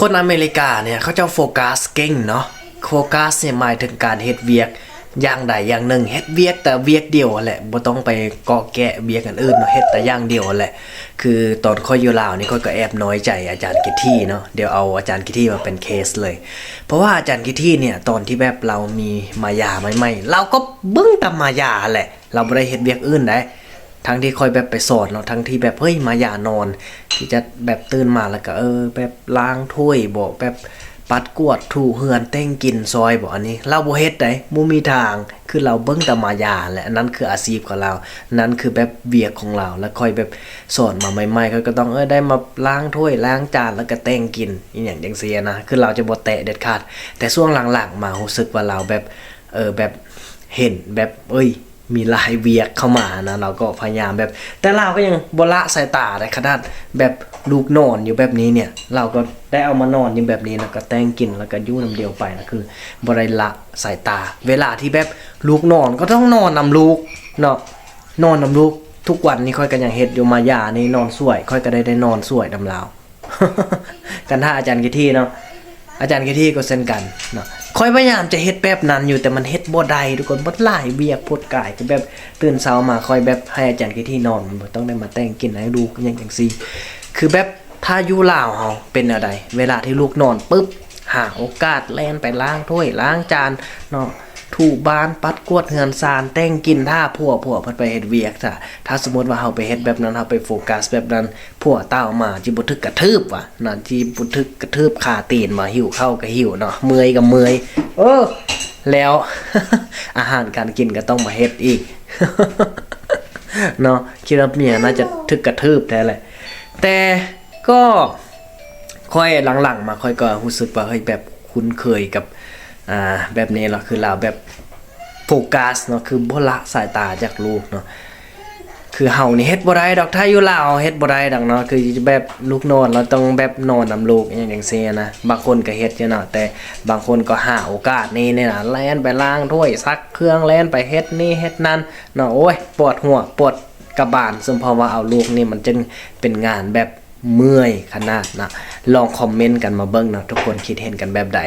ຄົນອາເມລິກາເນ່ຍ ເຂົາເຈົ້າໂຟກັສເກັ່ງເນາະ. ໂຟກັສເນ່ຍໝາຍເຖິງການເຮັດວຽກຢ່າງໃດຢ່າງໜຶ່ງ, ເຮັດວຽກແຕ່ວຽກດຽວຫັ້ນແຫຼະ, ບໍ່ຕ້ອງໄປເກາະແກະວຽກອັນອື່ນເນາະ, ເຮັດແຕ່ຢ່າງດຽວຫັ້ນແຫຼະ. ຄືຕອນຂ້ອຍຢູ່ລາວນີ້ ຂ້ອຍກໍແອບນ້ອຍໃຈອາຈານກິດທີເນາະ, ດຽວເອົາອາຈານກິດທີມາເປັນເຄສເລີຍ. ເພາະວ່າອາຈານກິດທີເນ່ຍ ຕອນທີ່ແບບລາວມີມາຢາໃໝ່ໆ ລາວກໍເບິ່ງແຕ່ມາຢາຫັ້ນແຫຼະ, ລາວບໍ່ໄດ້ເຮັດວຽກອື່ນໃດ. ທັງທີ່ຂ້ອຍແບບໄປສອນເນາະ, ທັງທີ່ແບບ ເຮີ້ຍ ມາຢານອນ ທີ່ຈະແບບຕື່ນມາແລ້ວກໍ ເອີ ແບບລ້າງຖ້ວຍບໍ ແບບປັດກວາດຖູເຮືອນ ແຕ່ງກິນຊອຍບໍ, ອັນນີ້ລາວບໍ່ເຮັດໃດ, ບໍ່ມີທາງ. ຄືລາວເບິ່ງແຕ່ມາຢາແຫຼະ, ອັນນັ້ນຄືອາຊີບຂອງລາວ, ນັ້ນຄືແບບວຽກຂອງລາວ. ແລ້ວຂ້ອຍແບບສອນມາໃໝ່ໆ ຂ້ອຍກໍຕ້ອງ ເອີ ໄດ້ມາລ້າງຖ້ວຍລ້າງຈານ ແລ້ວກໍແຕ່ງກິນ ອີ່ຫຍັງຈັ່ງຊີ້ນະ, ຄືລາວຈະບໍ່ແຕະເດັດຂາດ. ແຕ່ຊ່ວງຫຼັງໆມາ ຮູ້ສຶກວ່າລາວແບບ ເອີ ແບບເຫັນແບບ ເອີຍ ມີຫຼາຍວຽກເຂົ້າມານະ, ລາວກໍພະຍາຍາມແບບ ແຕ່ລາວກໍຍັງບໍ່ລະສາຍຕາໄດ້. ຂະໜາດແບບລູກນອນຢູ່ແບບນີ້ເນ່ຍ ລາວກໍໄດ້ເອົາມານອນຢູ່ແບບນີ້ ແລ້ວກໍແຕ່ງກິນ ແລ້ວກໍຢູ່ນຳດຽວໄປນະ, ຄືບໍ່ໄດ້ລະສາຍຕາ. ເວລາທີ່ແບບລູກນອນກໍຕ້ອງນອນນຳລູກເນາະ, ນອນນຳລູກ. ທຸກວັນນີ້ຂ້ອຍກໍຍັງເຮັດຢູ່, ມາຢານີ້ນອນສວຍ, ຂ້ອຍກໍໄດ້ ໄດ້ນອນສວຍນຳລາວ. ກັນຖ້າອາຈານກິດທີເນາະ, ອາຈານກິດທີກໍເຊັ່ນກັນເນາະ. ຂ້ອຍພະຍາຍາມຈະເຮັດແບບນັ້ນຢູ່ ແຕ່ມັນເຮັດບໍ່ໄດ້ທຸກຄົນ, ມັນຫຼາຍວຽກໂພດກາຍ. ຄືແບບຕື່ນເຊົ້າມາ ຂ້ອຍແບບໃຫ້ອາຈານກິດທີນອນ, ມັນບໍ່ຕ້ອງໄດ້ມາແຕ່ງກິນໃຫ້ລູກຫຍັງຈັ່ງຊີ້. ຄືແບບຖ້າຢູ່ລາວເຮົາເປັນແນວໃດ ເວລາທີ່ລູກນອນປຶບ ຫາໂອກາດແລ່ນໄປລ້າງຖ້ວຍລ້າງຈານເນາະ, ຖູບ້ານ ປັດກວາດເຮືອນຊານ ແຕ່ງກິນ ຖ້າຜົວ, ຜົວເພິ່ນໄປເຮັດວຽກຊະ. ຖ້າສົມມຸດວ່າເຮົາໄປເຮັດແບບນັ້ນ, ເຮົາໄປໂຟກັສແບບນັ້ນ, ຜົວຕາມມາ ຊິບໍ່ຖືກກະທືບວະນະ, ຊິບໍ່ຖືກກະທືບຄາຕີນວະ, ຫິວເຂົ້າກໍຫິວເນາະ, ເມື່ອຍກໍເມື່ອຍ, ເອີ ແລ້ວ ອາຫານການກິນກໍຕ້ອງມາເຮັດອີກເນາະ. ຄິດວ່າເມຍໜ້າຈະຖືກກະທືບແທ້ແຫຼະ. ແຕ່ກໍຂ້ອຍຫຼັງໆມາ ຂ້ອຍກໍຮູ້ສຶກວ່າ ເຮີ້ຍ ແບບຄຸ້ນເຄີຍກັບ ອ່າ ແບບນີ້ລະ, ຄືລາວແບບໂຟກັສເນາະ, ຄືບໍ່ລະສາຍຕາຈາກລູກເນາະ. ຄືເຮົານີ້ເຮັດບໍ່ໄດ້ດອກ, ຖ້າຢູ່ລາວເຮົາເຮັດບໍ່ໄດ້ດອກເນາະ, ຄືແບບລູກນອນ ລາວຕ້ອງແບບນອນນຳລູກ ອີ່ຫຍັງຈັ່ງຊີ້ນະ. ບາງຄົນກໍເຮັດຢູ່ເນາະ, ແຕ່ບາງຄົນກໍຫາໂອກາດນີ້ນີ້ນະ, ແລ່ນໄປລ້າງຖ້ວຍ ຊັກເຄື່ອງ, ແລ່ນໄປເຮັດນີ້ເຮັດນັ້ນເນາະ. ໂອ້ຍ ປວດຫົວປວດກະບານ, ສົມເພາະວ່າເອົາລູກນີ້ ມັນຈຶ່ງເປັນງານແບບເມື່ອຍຂະໜາດນະ. ລອງຄອມເມັນກັນມາເບິ່ງເນາະ, ທຸກຄົນຄິດເຫັນກັນແບບໃດ?